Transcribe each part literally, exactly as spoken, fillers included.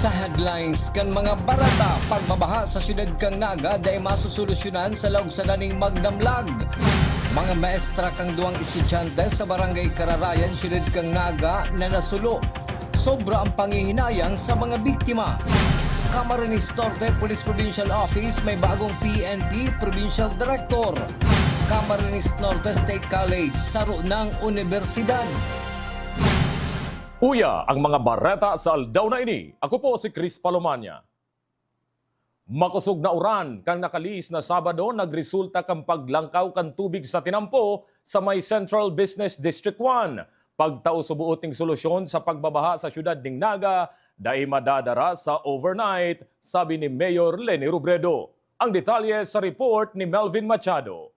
Sa headlines kan mga bareta: pagbabaha sa siyudad kan Naga dai masusolusyonan sa laog sana nin magdamlag. Mga maestra kan duwang estudyante sa Barangay Kararayan, siyudad kan Naga, na nasulo. Sobra ang panghihinayang sa mga biktima. Camarines Norte Police Provincial Office may bagong P N P Provincial Director. Camarines Norte State College, saro nang unibersidad. Uya ang mga bareta sa aldaw na ini. Ako po si Chris Palomania. Makosog na uran kan nakalihis na Sabado nagresulta kan paglangkaw kan tubig sa tinampo sa may Central Business District one. Pagtao suboot ning solusyon sa pagbabaha sa siyudad nin Naga, dai madadara sa overnight, sabi ni Mayor Leni Robredo. Ang detalye sa report ni Melvin Machado.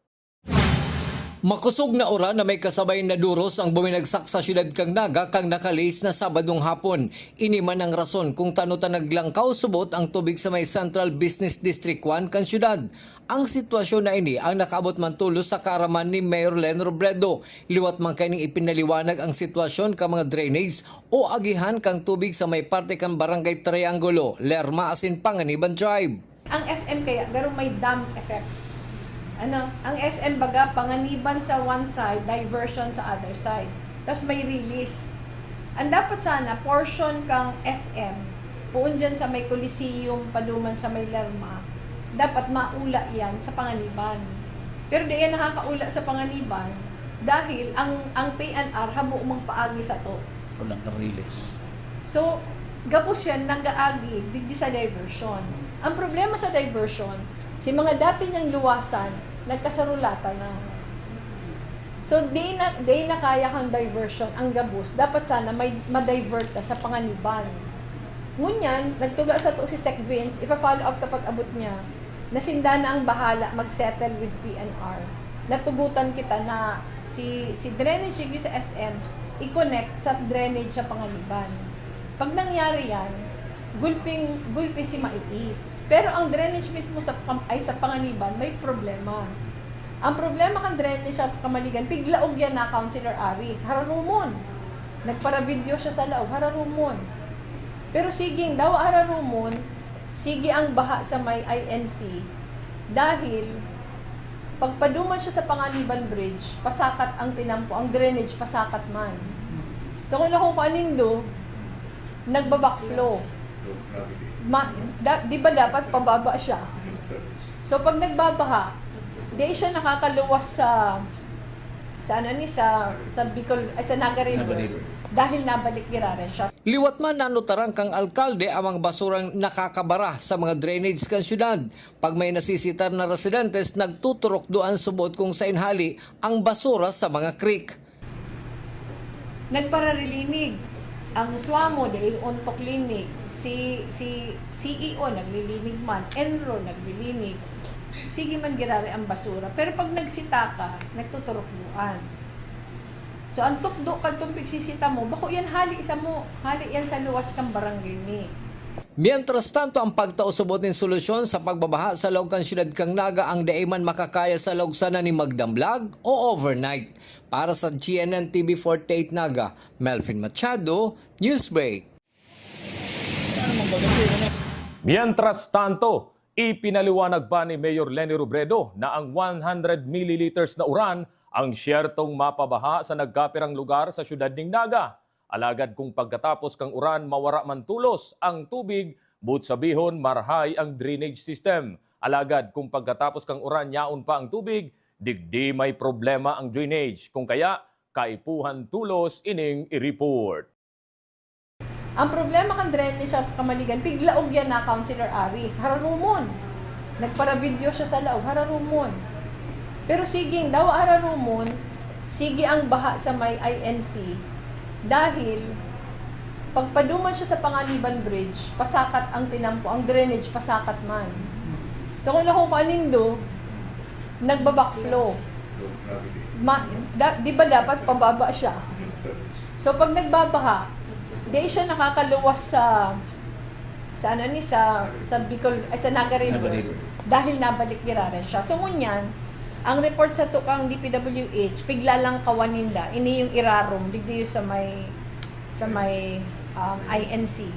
Makosog na uran na may kasabay na duros ang buminagsak sa siyudad kan Naga kan nakalihis na Sabadong hapon. Ini man ang rason kung tano ta naglangkaw subot ang tubig sa may Central Business District one kan siyudad. Ang sitwasyon na ini ang nakaabot man tolos sa kaaraman ni Mayor Leni Robredo. Liwat man kaining ipinaliwanag ang sitwasyon kan mga drainage o agihan kan tubig sa may parte kan Barangay Triangulo, Lerma asin Panganiban Tribe. Ang S M kaya, garo may dam effect. Ano, ang S M baga, Panganiban sa one side, diversion sa other side. Tapos may release. Ang dapat sana, portion kang S M, puon dyan sa may Coliseum, paduman sa may Lerma, dapat maula yan sa Panganiban. Pero di yan nakakaula sa Panganiban dahil ang, ang P N R habo magpaagi sato. Walang release. So, gabos yan nag-aagi digdi sa diversion. Ang problema sa diversion, si mga dati niyang luwasan, nagkasarulatan na. So, di na, di na kaya kang diversion ang gabos. Dapat sana may ma-divert ka sa Panganiban. Ngunyan, nagtuga sato si Sec Vince, ipa-follow up kapag abot niya, na sinda na ang bahala mag-settle with P N R. Natugutan kita na si, si drainage digdi sa S M, i-connect sa drainage sa Panganiban. Pag nangyari yan, gulping, gulpi si maiis. Pero ang drainage mismo sa pam-, ay sa Panganiban, may problema. Ang problema kan drainage sa Kamaligan, piglaog yan na, Councilor Aris. Hararumon. Nagparavideo siya sa laog, hararumon. Pero siging dawa hararumon, sige ang baha sa may I N C. Dahil pagpaduman siya sa Panganiban Bridge, pasakat ang tinampo, ang drainage pasakat man. So, kung ako kung anindo, nagba-backflow. Ma-, da-, di ba dapat pababa siya? So, pag nagbabaha, di siya nakakaluwas sa, sa ano ni, sa, sa Bicol, ay, sa Naga River. Naga River. Dahil nabalik giraray siya. Liwat man, nanutaran kang alkalde ang mga basurang nakakabara sa mga drainage kan syudad. Pag may nasisitar na residentes, nagtuturok duan subot kung sain hali ang basura sa mga creek. Nagpararilinig. Ang SWAMO, dai ontok linig. Si, si C E O naglilinig man, ENRO naglilinig. Sige man giraray ang basura. Pero pag nagsita ka, nagtuturok duan. So, ang tukdo kadtong pigsisita mo, bako yan hali samo, hali yan sa luwas kan barangay mi. Mientras tanto, ang pagtao subot nin solusyon sa pagbabaha sa laog kan syudad kan Naga ang dai man makakaya sa laog sana nin magdamlag o overnight. Para sa G N N T V forty-eight Naga, Melvin Machado, Newsbreak. Mientras tanto, ipinaliwanag pa ni Mayor Leni Robredo na ang one hundred milliliters na uran ang siyertong mapabaha sa nagkapirang lugar sa siyudad nin Naga. Alagad kung pagkatapos kan uran mawara man tolos ang tubig, boot sabihon marahay ang drainage system. Alagad kung pagkatapos kan uran yaon pa ang tubig, digdi may problema ang drainage. Kung kaya, kaipuhan tolos ining i-report. Ang problema kan drainage sa Kamaligan, piglaog yan na, Councilor Aris. Hararumon. Nagparavideo siya sa laog, hararumon. Pero siging dawa hararumon, sige ang baha sa may I N C. Dahil, pagpaduman siya sa Panganiban Bridge, pasakat ang tinampo, ang drainage pasakat man. So, kung ako kung anindo, nagba-backflow. Ma-, da-, di ba dapat pababa siya? So, pag nagbabaha, di siya nakakaluwas sa, sa ano ni, sa, sa Bicol, ay, sa Naga River. Naga River. Dahil nabalik giraray siya. So, ngunyan, ang report sato kang D P W H, piglalangkawan ninda, ini yung irarom, digdi sa may, sa may, um, I N C.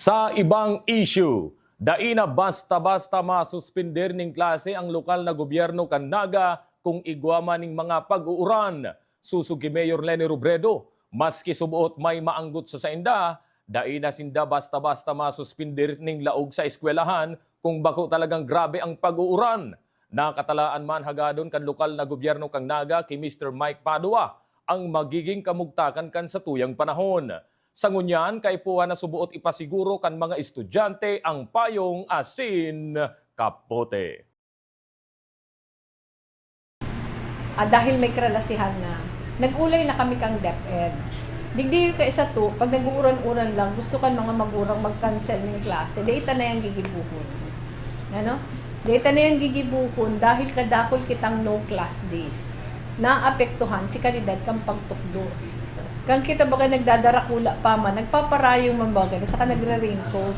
Sa ibang issue, dai na basta-basta masuspender nin klase ang lokal na gobyerno kan Naga kung igwa man nin mga pag-uuran. Sosog ki Mayor Leni Robredo, maski suboot may maanggot sa sainda, dai na sinda basta-basta masuspender nin laog sa eskwelahan kung bako talagang grabe ang pag-uuran. Nakatalaan man hagadon kan lokal na gobyerno kan Naga ki Mister Mike Padua ang magiging kamugtakan kan satuyang panahon. Sa ngunyan, kaipuhan na suboot ipasiguro kan mga estudyante ang payong asin kapote. Ah, dahil may kalalasahan na, nag-ulay na kami kan DepEd. Digdi kaisato, pag nag-uuran-uran lang, gusto kan mga magurang mag-cancel nin klase, dai ta na yan gigibohon. Ano? Dai ta na yan gigibohon dahil kadakul kitang no class days. Naapektuhan si kalidad kan pagtukdo. Kan kita baga nagdadarakula pa man, nagpaparayong man baga, saka nagre-raincoat.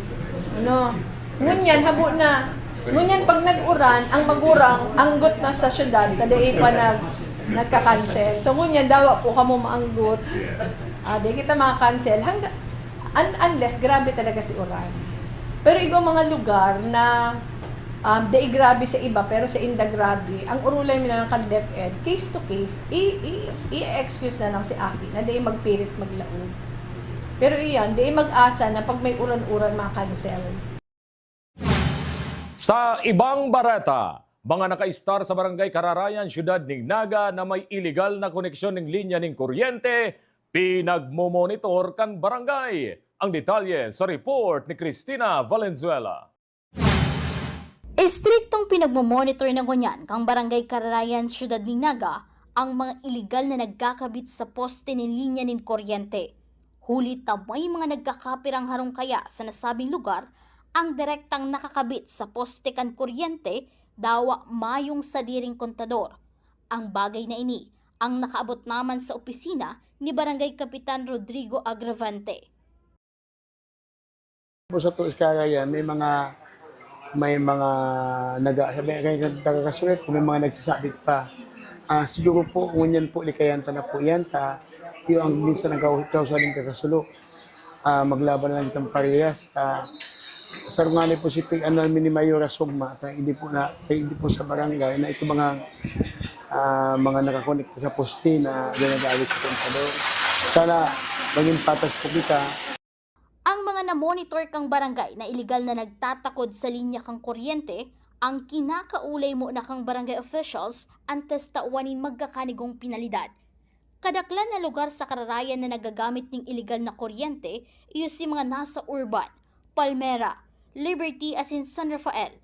Ano? Ngunyan, habo na. Ngunyan, pag nag-uran, ang magurang, anggot na sa syudad, na dai pa nag, nagka-cancel. So, ngunyan, dawa po kamo maanggot. Ah, di kita maka-cancel. Hangga, un-, unless, grabe talaga si uran. Pero igwa mga lugar na, um, dai grabe sa iba, pero sa inda grabe, ang urulan mi na lang kan DepEd, case to case, i, i, i-excuse na lang si aki na dai magpirit maglaog. Pero iyan, dai mag-asa na pag may uran-uran, maka-cancel. Sa ibang bareta, mga nakaistar sa Barangay Kararayan, Siyudad nin Naga na may iligal na koneksyon nin linya nin kuryente, pinagmomonitor kan barangay. Ang detalye sa report ni Cristina Valenzuela. Estriktong pinagmomonitor na ngunyan kan Barangay Kararayan, Siyudad nin Naga, ang mga iligal na nagkakabit sa poste nin linya nin kuryente. Huli ta may mga nagkakapirang harong kaya sa nasabing lugar ang direktang nakakabit sa poste kan kuryente, dawa mayong sadiring kontador. Ang bagay na ini ang nakaabot naman sa opisina ni Barangay Kapitan Rodrigo Agravante. Po sa Tuis Karayan, may mga may mga naga sabi kay taga-Kasulit, kung may mga nagsasabit pa. Ah, siguro po, ngunyan po, likayan ta na po yan, ta, yung ang minsan nagkauhikaw sa ating kakasulo. Ah, maglaban na lang itong parehas, ta, sa runganay po si Pig, ano, mini Mayora Sugma, ta, hindi po na, ta, hindi po sa barangay, na ito mga, ah, mga nakakonekta sa poste na ginagamit sa kontador. Sana maging patas po kita. Ang mga namonitor kang barangay na iligal na nagtatakod sa linya kang kuryente, ang kinakaulay mo na kang barangay officials antes tawan nin magkakanigong penalidad. Kadaklan na lugar sa Kararayan na nagagamit ning iligal na kuryente iyo si mga nasa Urban, Palmera, Liberty asin San Rafael.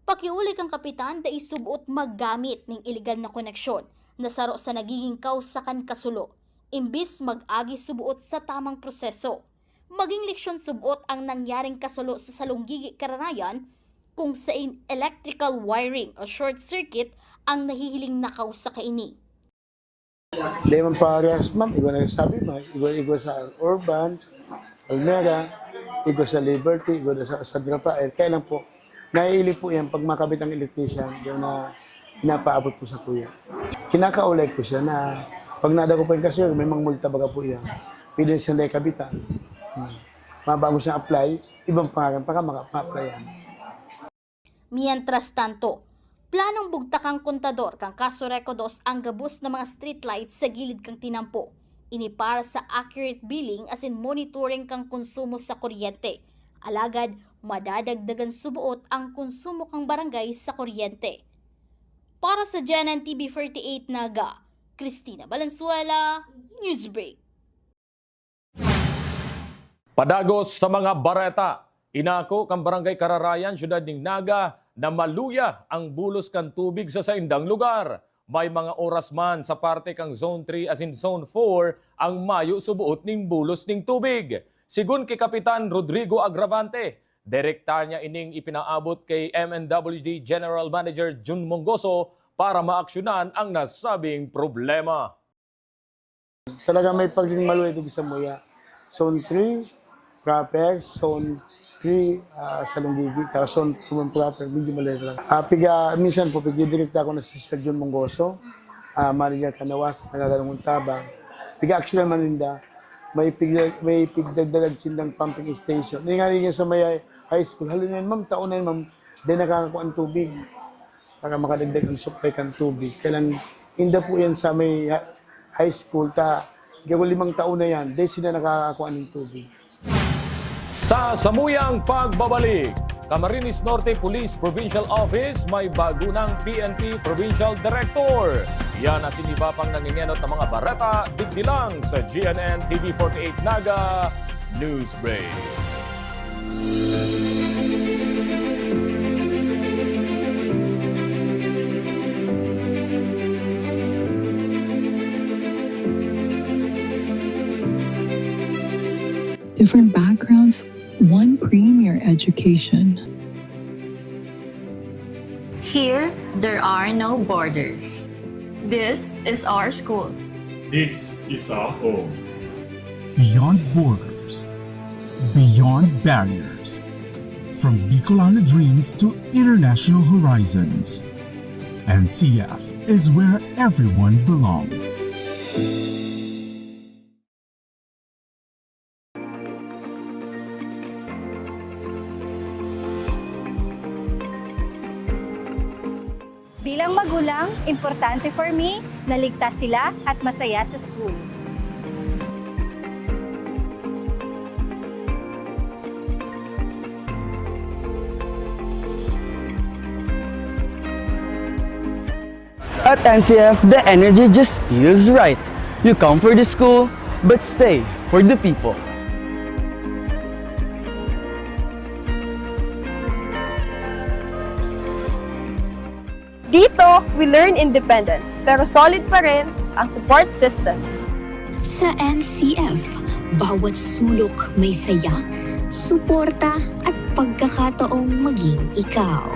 Pakiuli kang kapitan dai suboot maggamit ning iligal na koneksyon na saro sa nagiging kawsa kan kasulo, imbis mag-agi suboot sa tamang proseso. Maging leksyon suboot ang nangyaring kasulo sa Salonggigi, Kararayan, kung sain electrical wiring o short circuit ang nahihiling na kawsa kaini. Di man parehas, ma'am. Igwa na sabi mo, igwa, igwa sa Urban, Palmera, igwa sa Liberty, igwa na sa San Rafael. Kaya lang po, naiili po yan pag makabit ang electrician, yung na pinapaabot po sa kuya. Kinakaulay ko siya na pag nada ko po yung kaso, may mga multa baga po yan. Pwede na siya na ikabitan. Hmm. Mabago siya apply, ibang pangalan, baka maka-, ma-applyan. Mientras tanto, planong bugtakan kontador kan Casureco dos ang gabos na mga streetlights sa gilid kan tinampo. Ini para sa accurate billing asin monitoring kan konsumo sa kuryente. Alagad, madadagdagan suboot ang konsumo kan barangay sa kuryente. Para sa G N N T V forty-eight Naga, Cristina Valenzuela, Newsbreak. Padagos sa mga bareta, inako kan Barangay Kararayan, Siyudad nin Naga, na maluya ang bulos kan tubig sa saindang lugar. May mga oras man sa parte kan Zone three asin Zone four ang mayo suboot nin bulos nin tubig. Sigon ki Kapitan Rodrigo Agravante, direkta niya ining ipinaabot kay M N W D General Manager Jun Mongoso para maaksyonan ang nasabing problema. Talaga may pagding maluya dito sa Muya. Zone three, proper, Zone three, ah, Salonggigi, tapos Zone two proper, medyo maluya talaga. Ah, piga, minsan po, pigdidirekta ako na si Sir Jun Mongoso, ah, manager Kanawas, nagagalong Tabang. Piga-action naman ninda. May pig-, may pigdagdagan silang pumping station. Yung nga rin sa may high school, hali na yan, ma'am, taon na yan, ma'am, di nakakakuha ang tubig. Para makadagdag ang supply kan tubig. Kailan, inda po yan sa may ha-, high school, ta, gawa limang taon na yan, di sila nakakakuha ng tubig. Sa samuyang pagbabalik, Camarines Norte Police Provincial Office may bago ng P N P Provincial Director. Yan asin iba pang nangingenot na mga bareta, digdi lang sa G N N T V forty-eight Naga News Break. Different backgrounds, one premier education. Here, there are no borders. This is our school. This is our home. Beyond borders, beyond barriers, from Bicolano dreams to international horizons, N C F is where everyone belongs. Bilang magulang, importante for me na ligtas sila at masaya sa school. At N C F, the energy just feels right. You come for the school, but stay for the people. Dito, we learn independence, pero solid pa rin ang support system. Sa N C F, bawat sulok may saya, suporta at pagkakataong maging ikaw.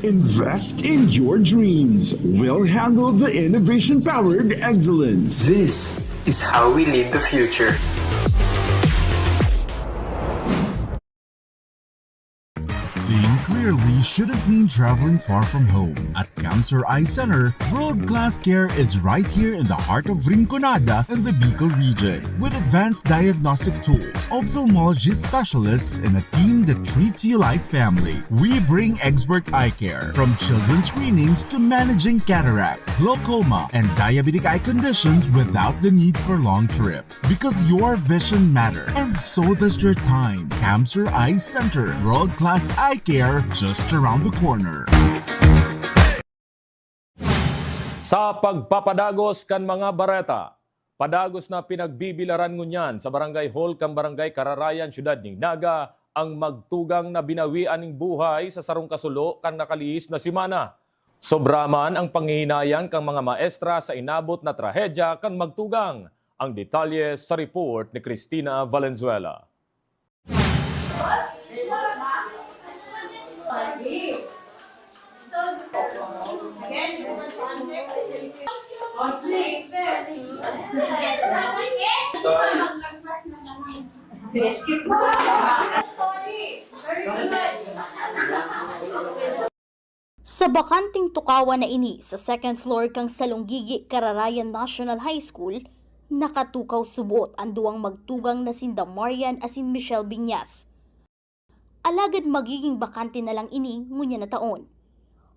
Invest in your dreams. We'll handle the innovation-powered excellence. This is how we lead the future. Seeing clearly shouldn't mean traveling far from home. At Camsur Eye Center, world-class care is right here in the heart of Rinconada and the Bicol region. With advanced diagnostic tools, ophthalmology specialists, and a team that treats you like family, we bring expert eye care. From children's screenings to managing cataracts, glaucoma, and diabetic eye conditions without the need for long trips. Because your vision matters, and so does your time. Camsur Eye Center, world-class eye care just around the corner. Sa pagpapadagos kan mga bareta, padagos na pinagbibilaran ngunyan sa Barangay Hall kan Barangay Kararayan, Syudad nin Naga, ang magtugang na binawian nin buhay sa sarong kasulo kan nakalihis na semana. Sobra man ang panghihinayang kan mga maestra sa inabot na trahedya kan magtugang. Ang detalye sa report ni Christina Valenzuela. Sa bakanteng tukawan na ini sa second floor kan Salonggigi, Cararayan National High School, nakatukaw subot an duwang magtugang na sinda Marian asin Michelle Biñas. Alagad magiging bakante na lang ini ngunyan na taon.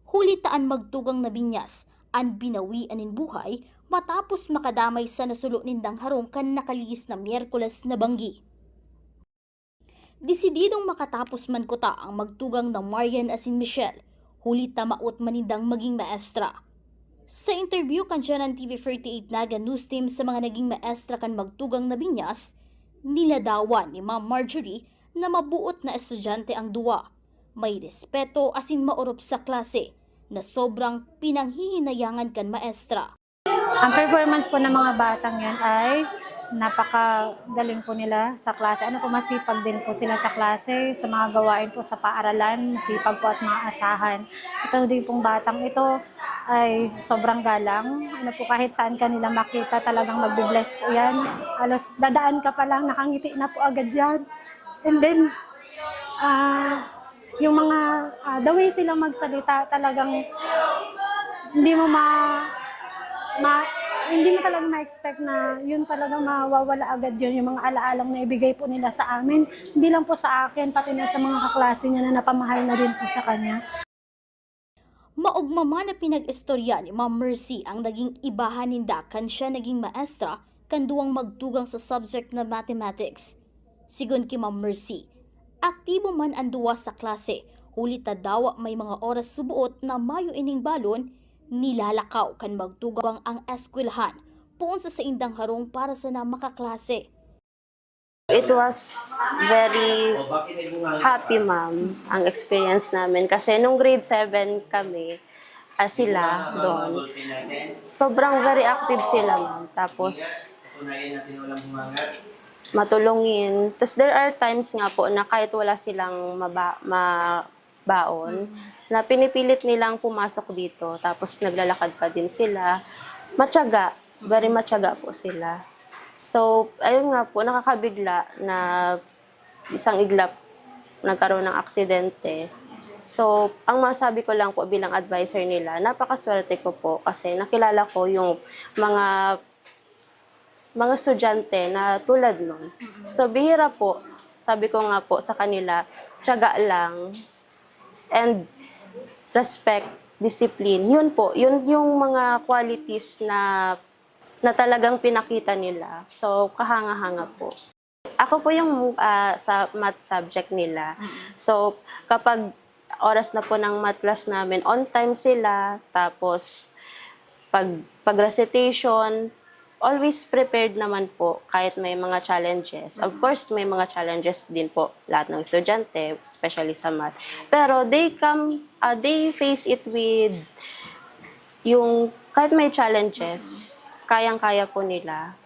Huli ta an magtugang na Biñas an binawian nin buhay matapos makadamay sa nasulo nindang harong kan nakalihis na Miyerkules na banggi. Desididong makatapos man kuta ang magtugang na Marian asin Michelle, huli ta maot man nindang maging maestra. Sa interview kan G N N T V forty-eight Naga News Team sa mga naging maestra kan magtugang na Biñas, niladawan ni Ma'am Marjorie na mabuot na estudyante ang duwa. May respeto asin maorop sa klase na sobrang pinanghihinayangan kan maestra. Ang performance po ng mga batang yan ay Napakagaling po nila sa klase. Ano po, masipag din po sila sa klase, sa mga gawain po sa paaralan, masipag po at maasahan. Ito din pong batang ito ay sobrang galang. Ano po, kahit saan ka nila makita, talagang magbe-bless po yan. Halos dadaan ka pa lang, nakangiti na po agad yan. And then, ah, yung mga, ah, the way sila magsalita, talagang hindi mo ma-, ma-, hindi mo talaga ma-expect na yun talaga mawawala agad yun, yung mga alaalang na ibigay po nila sa amin. Hindi lang po sa akin, pati na sa mga kaklase niya na napamahal na din po sa kanya. Maogma man na pinag-istorya ni Ma'am Mercy ang naging ibahan ninda kan siya naging maestra kan duwang magtugang sa subject na mathematics. Sigon ki Ma'am Mercy, aktibo man an duwa sa klase, huli ta dawa may mga oras suboot na mayo ining balon, nilalakaw kan magtugang ang eskwelahan poon sa saindang harong para sana makaklase. It was very happy, ma'am, ang experience namin. Kasi nung grade seven kami, ah, sila doon, sobrang very active sila, ma'am. Tapos, matulungin. Tapos there are times nga po na kahit wala silang maba- mabaon, na pinipilit nilang pumasok dito. Tapos naglalakad pa din sila. Matyaga. Very matyaga po sila. So, ayun nga po, nakakabigla na isang iglap nagkaroon ng aksidente. So, ang masabi ko lang po bilang adviser nila, napakaswerte ko po kasi nakilala ko yung mga mga estudyante na tulad nun. So, bihira po, sabi ko nga po sa kanila, tiyaga lang and respect, discipline. Yun po, yun yung mga qualities na na talagang pinakita nila. So, kahanga-hanga po. Ako po yung ah, sa math subject nila. So, kapag oras na po ng math class namin, on time sila, tapos pag pag recitation, always prepared naman po kahit may mga challenges. Of course, may mga challenges din po lahat ng estudyante, especially sa math. Pero they come, ah, they face it with yung kahit may challenges, kayang-kaya po nila.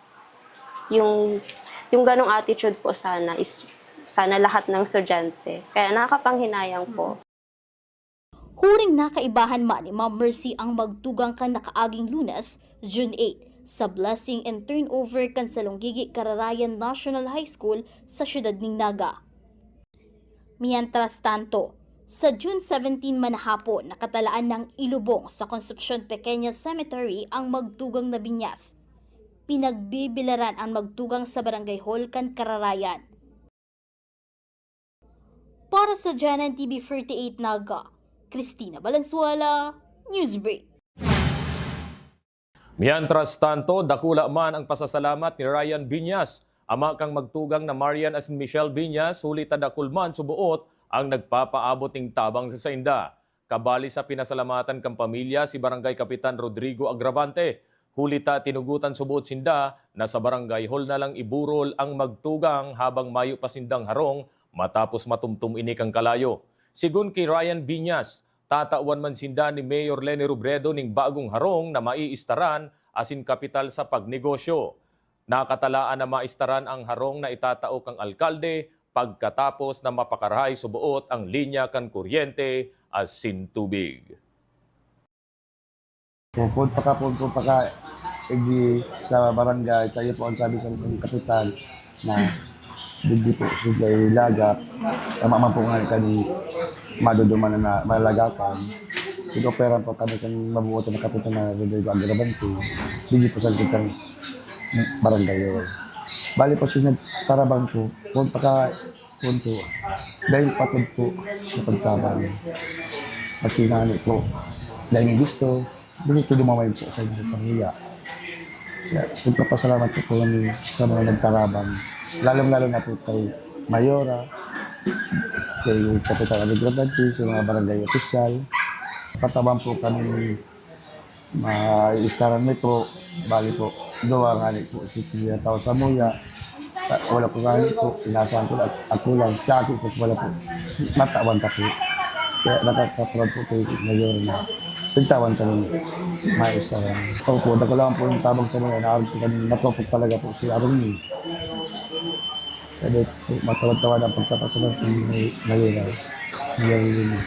Yung yung ganong attitude po sana is sana lahat ng estudyante. Kaya nakakapanghinayang po. Huring nakaibahan man ni Ma'am Mercy ang magtugang kan nakaaging Lunes, June eight, sa blessing and turnover kan Salonggigi Kararayan National High School sa siyudad nin Naga. Mientras tanto, sa June seventeen man na hapon, nakatalaan nang ilubong sa Concepcion Pequeña Cemetery ang magtugang na binyas. Pinagbibilaran ang magtugang sa Barangay Hall kan Kararayan. Para sa Janan T V forty-eight Naga, Christina Valenzuela, Newsbreak. Mientras tanto, dakula man ang pasasalamat ni Ryan Binyas, ama kan magtugang na Marian asin Michelle Binyas, huli ta dakul man suboot ang nagpapaabot nin tabang sa sainda. Kabali sa pinasalamatan kan pamilya si Barangay Kapitan Rodrigo Agravante, huli ta tinugotan suboot sinda na sa barangay hall na lang iburol ang magtugang habang mayo pa sindang harong matapos matumtom ini kan kalayo. Sigon ki Ryan Binyas, tatawan man sinda ni Mayor Leni Robredo nin bagong harong na maiistaran asin kapital sa pagnegosyo. Nakatalaan na maistaran ang harong na itatao kan alkalde pagkatapos na mapakarahay suboot ang linya kan kuryente asin tubig. Pupod pa ka, pupod pa ka, igi sa barangay, kayo po ang sabi sa mga kapitan na digdi po sila ilagak. Tama man po nga kani maduduman na malagakan. Pinoperan po kami kan mabuot na kapitan na Rodrigo Agravante. Digdi po sa kitang barangay yun. Bali po siya nagtarabang po, pupod pa ka, punto. Dahil patod po sa pagtabang. At kinani po, dahil gusto, dili ko dumamay po sa inyong pamilya. Kaya, nagpapasalamat po po kami sa mga nagtarabang. Lalong-lalo na po kay Mayora, kay Kapitan Alegre Banti, sa mga barangay opisyal. Patabang po kami Maiistaran mi po, bali po, duwa ngani po si Kuya Tao Samuya. Wala ko ngani po, inasahan ko lang, ako lang, sa akin po, wala po. Natawan ka po. Kaya nakaka-proud po kay Mayor na Pagtawan sa mga maestra. Opo, dako lang po yung tabang sa mga naarog ko kanina. Natupok talaga po si Arong Lee. Sabi po, matawad-tawad ang pagkapasalamat ng may nalinaw. Nalinaw.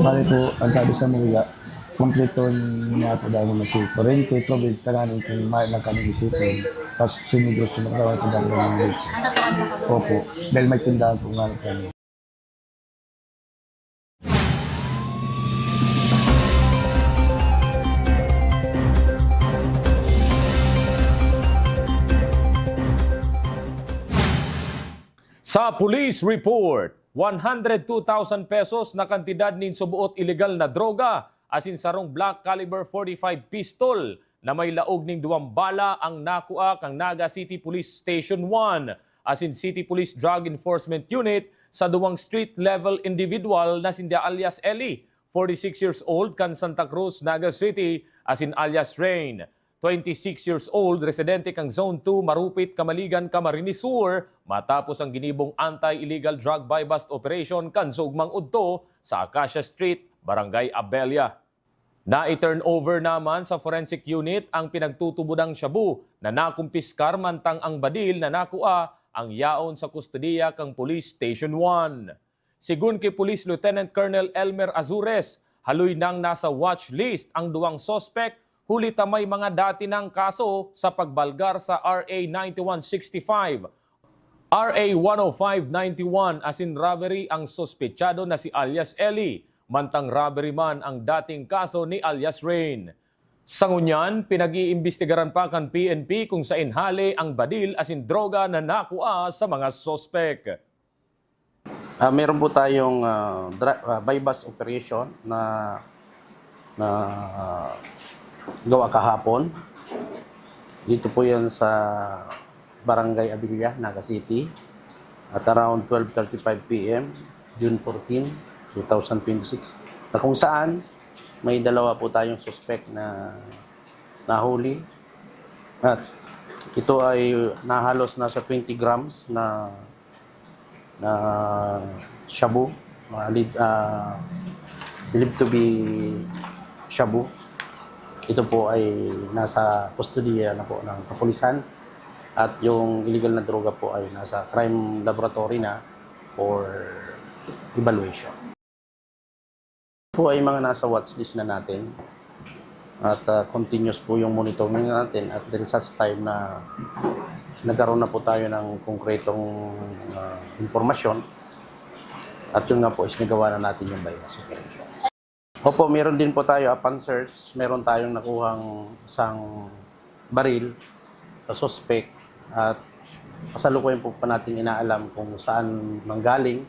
Bali po, ang sabi sa mga, kompleto niya po dahil mga si Corrente, Tubig, Tanganin, kung may lang kami isipin. Tapos siniguro sa mga tawad po dahil mga Opo, dahil may tindahan po nga kami. Sa police report, one hundred two thousand pesos na kantidad nin subuot ilegal na droga asin sarong black caliber forty-five pistol na may laog nin duwang bala ang nakua kan Naga City Police Station one asin City Police Drug Enforcement Unit sa duwang street-level individual na sinda alias Eli, forty-six years old, kan Santa Cruz, Naga City, asin alias Rain, twenty-six years old, residente kan Zone two, Marupit, Camaligan, Camarines Sur, matapos ang ginibong anti-illegal drug buy-bust operation kan Sugmang Udto sa Acacia Street, Barangay Abella. Nai-turnover naman sa forensic unit ang pinagtutubodang shabu na nakumpiskar, mantang ang badil na nakua ang yaon sa kustodiya kan Police Station one. Sigun ki Police Lieutenant Colonel Elmer Azures, haloy nang nasa watch list ang duwang suspek, huli ta may mga dati nang kaso sa pagbalgar sa R A ninety-one sixty-five, R A one oh five ninety-one asin robbery ang suspetsado na si alias Eli, mantang robbery man ang dating kaso ni alias Rain. Sa ngunyan, pinag-iimbestigaran pa kan P N P kung saen hale ang badil asin droga na nakua sa mga suspek. Ah, meron po tayong, ah, dra-, ah, buy-bust operation na, na, ah, gawa kahapon. Dito po yan sa Barangay Abilia, Naga City, at around twelve thirty-five P M, June fourteen, two thousand twenty-six, na kung saan may dalawa po tayong suspek na nahuli. At ito ay nahalos nasa twenty grams na, na shabu, ah, lead-, ah, believed to be shabu. Ito po ay nasa kustodiya na po ng kapulisan at yung illegal na droga po ay nasa crime laboratory na for evaluation. Po ay mga nasa watch list na natin at, ah, continuous po yung monitoring natin at till such time na nagkaroon na po tayo ng konkretong, ah, impormasyon at yun nga po is nagawa na natin yung buy-bust operation. Opo, meron din po tayo upon search, meron tayong nakuhang isang baril sa suspect at kasalukuyan po pa natin inaalam kung saan nanggaling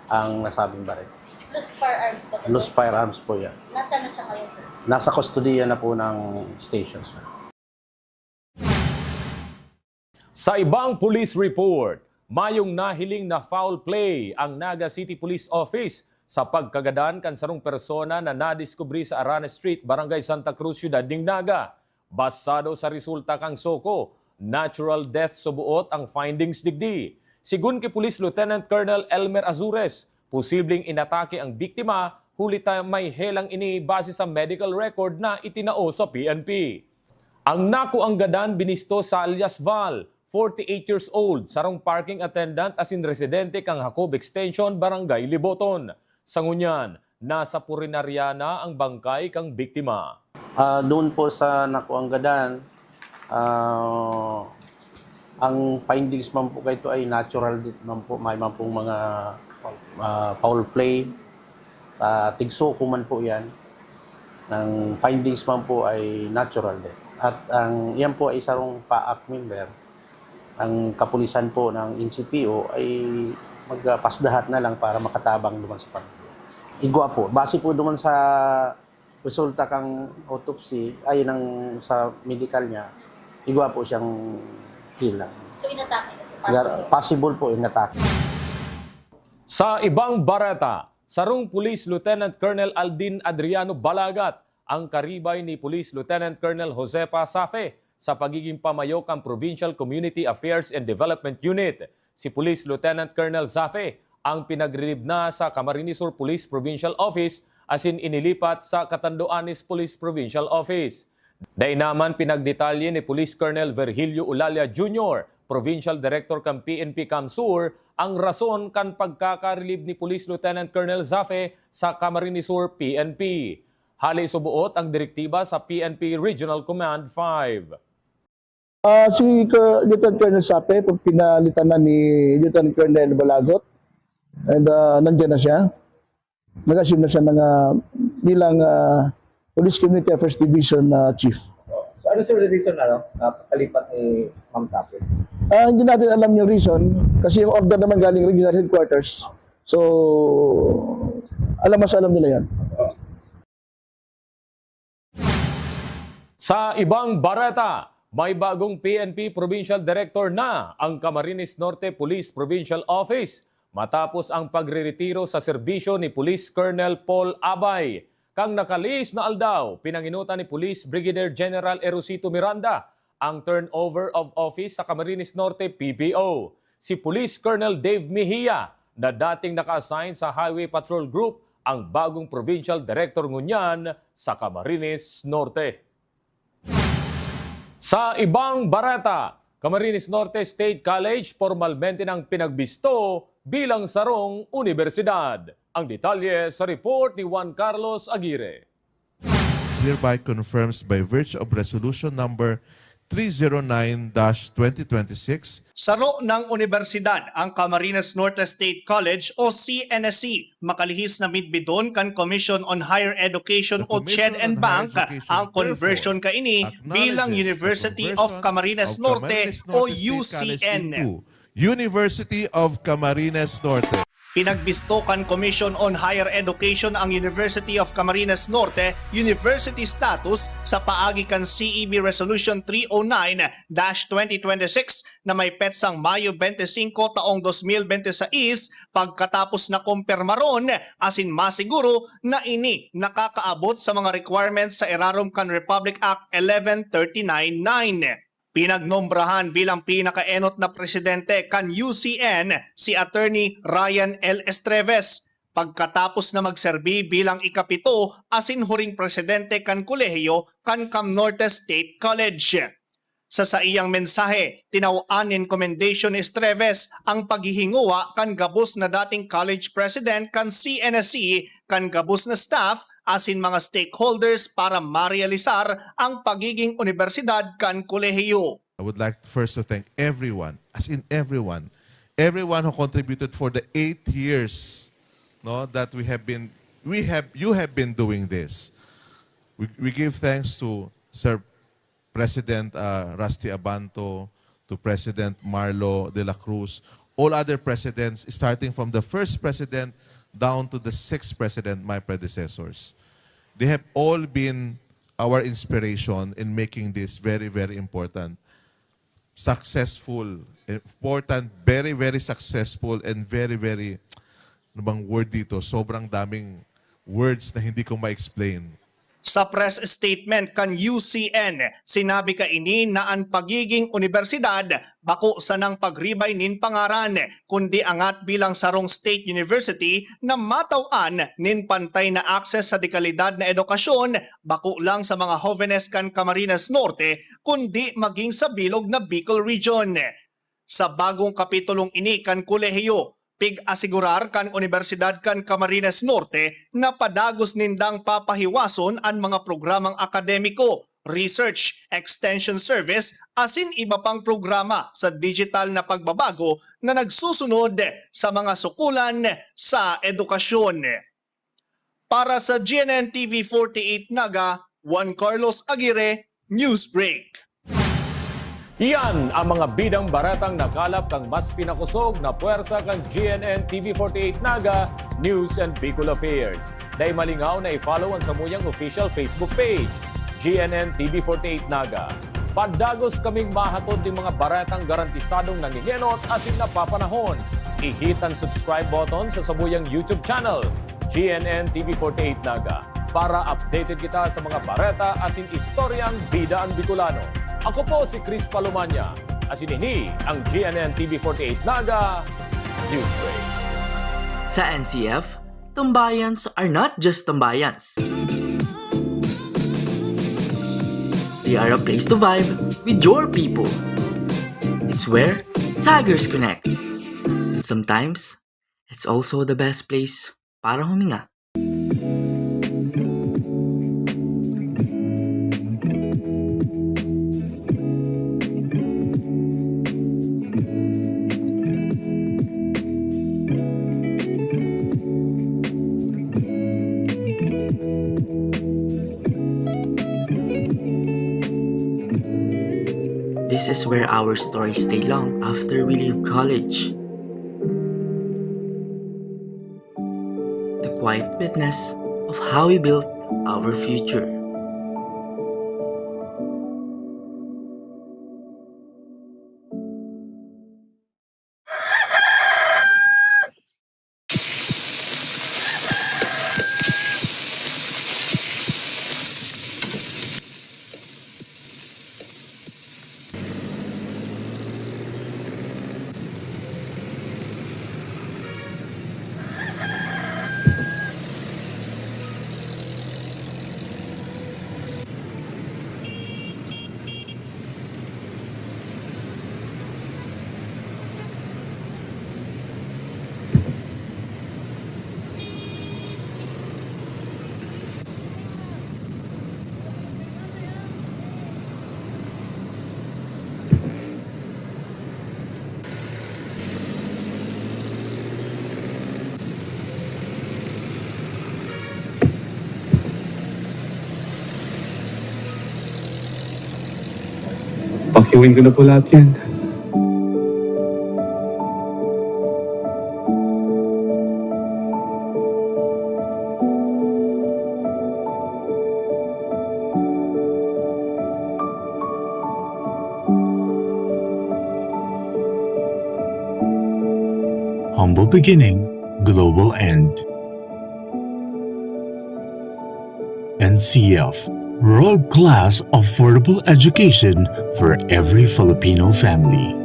ang nasabing baril. Loose firearms po, sir? Loose firearms po yan. Nasaan na siya ngayon, sir? Nasa kustodiya na po ng station, sir. Sa ibang police report, mayong nahiling na foul play ang Naga City Police Office sa pagkagadan kan sarong persona na nadiskubre sa Aranes Street, Barangay Santa Cruz, Siyudad nin Naga. Basado sa resulta kan SOCO, natural death suboot ang findings digdi. Sigun ki Police Lieutenant Colonel Elmer Azures, posibleng inatake ang biktima, huli ta may helang ini base sa medical record na itinao sa P N P. Ang nakuang gadan binisto sa alias Val, forty-eight years old, sarong parking attendant asin residente kan Jacob Extension, Barangay Liboton. Sa ngunyan, nasa punerarya na ang bangkay kan biktima. Ah, doon po sa nakuang gadan, ah, ang findings man po kaito ay natural death man po. May man pong mga, ah, foul play, ah, tig-SOCO man po yan. Ang findings man po ay natural death. At ang, yan po ay sarong PAAC member. Ang kapulisan po ng N C P O ay magpasdahat na lang para makatabang duman sa pamilya. Igwa po, base po duman sa resulta kang autopsy, ay, ng, sa medical niya, igwa po siyang helang. So, inatake na siya? Possible? Possible po, inatake. Sa ibang bareta, sarong Police Lieutenant Colonel Aldin Adriano Balagat ang karibay ni Police Lieutenant Colonel Josefa Safe sa pagiging pamayo kan Provincial Community Affairs and Development Unit. Si Police Lieutenant Colonel Safe ang pinag-relieve na sa Camarines Sur Police Provincial Office asin inilipat sa Catanduanes Police Provincial Office. Dai naman pinagdetalye ni Police Colonel Virgilio Olalia Junior, Provincial Director kan P N P CamSur, ang rason kan pagkaka-relieve ni Police Lieutenant Colonel Zafe sa Camarines Sur P N P. Hale suboot ang direktiba sa P N P Regional Command five. Ah, si Col-, Lieutenant Colonel Zafe, pag pinalitan na ni Lieutenant Colonel Balagot, and, ah, nandiyan na siya. Nag-assume na siya ng, ah, bilang, ah, Police Community Affairs Division, ah, Chief. So, ano, sir, yung reason, ano, na pagkalipat ni Ma'am Zafe? Ah, hindi natin alam yung reason kasi yung order naman galing Regional Headquarters. So, alam, mas alam nila yan. Sa ibang bareta, may bagong P N P Provincial Director na ang Camarines Norte Police Provincial Office matapos ang pagreretiro sa serbisyo ni Police Colonel Paul Abay. Kan nakalihis na aldaw, pinanginutan ni Police Brigadier General Erosito Miranda ang turnover of office sa Camarines Norte P P O. Si Police Colonel Dave Mejia, na dating naka-assign sa Highway Patrol Group, ang bagong provincial director ngunyan sa Camarines Norte. Sa ibang bareta, Camarines Norte State College pormalmente nang pinagbisto bilang sarong unibersidad. Ang detalye sa report ni Juan Carlos Aguirre. Hereby confirms by virtue of Resolution Number three zero nine dash twenty twenty-six. Saro ng unibersidad ang Camarines Norte State College o C N S C, makalihis na midbidon kan Commission on Higher Education o CHED and Bank ang conversion kaini bilang University of Camarines Norte o U C N. University of Camarines Norte. Pinagbisto kan Commission on Higher Education ang University of Camarines Norte university status sa paagi kan C E B Resolution three oh nine dash twenty twenty-six na may petsang Mayo twenty-five taong dos mil bente y seis, pagkatapos na kumpirmaron asin masiguro na ini nakakaabot sa mga requirements sa irarom kan Republic Act eleven thirty-nine nine. Pinagnombrahan bilang pinakaenot na presidente kan U C N si Attorney Ryan L. Estreves, pagkatapos na magserbi bilang ikapito asin huring presidente kan kolehiyo kan CamNorte State College. Sa saiyang mensahe, tinaw-an nin commendation ni Estreves ang paghihingowa kan gabos na dating college president kan C N S C, kan gabos na staff, asin mga stakeholders para marealisar ang pagiging unibersidad kan kolehiyo. I would like first to thank everyone, as in everyone, everyone who contributed for the eight years, no, that we have been, we have, you have been doing this. We, we give thanks to Sir President, uh, Rusty Abanto, to President Marlo de la Cruz, all other presidents, starting from the first president down to the sixth president, my predecessors. They have all been our inspiration in making this very, very important, successful, important, very, very successful, and very, very, ano bang word dito? Sobrang daming words na hindi ko ma-explain. Sa press statement kan U C N, sinabi kaini na an pagiging unibersidad bako sanang pagribay nin pangaran, kundi angat bilang sarong state university na mataw-an nin pantay na access sa dekalidad na edukasyon, bako lang sa mga hovenes kan Camarines Norte, kundi maging sa bilog na Bicol Region. Sa bagong kapitulong ini kan kolehiyo, pig-asigurar kan Unibersidad kan Camarines Norte na padagos nindang papahiwason an mga programang akademiko, research, extension service, asin iba pang programa sa digital na pagbabago na nagsusunod sa mga sukulan sa edukasyon. Para sa G N N T V forty-eight Naga, Juan Carlos Aguirre, Newsbreak. Iyan ang mga bidang baretang nakalap kan mas pinakusog na pwersa kan G N N T V forty-eight Naga News and Bicol Affairs. Dai malingaw na i-follow an samuyang official Facebook page, G N N T V forty-eight Naga. Padagos kaming mahatod nin mga baretang garantisadong nangengenot asin napapanahon. I-hit an subscribe button sa samuyang YouTube channel, G N N T V forty-eight Naga, para updated kita sa mga bareta asin istoryang bida an Bicolano. Ako po si Chris Palomania, asin ini ang G N N T V forty-eight Naga Newsbreak. Sa N C F, Tambayans are not just tambayans. They are a place to vibe with your people. It's where tigers connect. And sometimes, it's also the best place para huminga. This is where our stories stay long after we leave college. The quiet witness of how we built our future. Pakiuwin ko na po lahat yan. Humble beginning, global end. N C F, world-class affordable education for every Filipino family.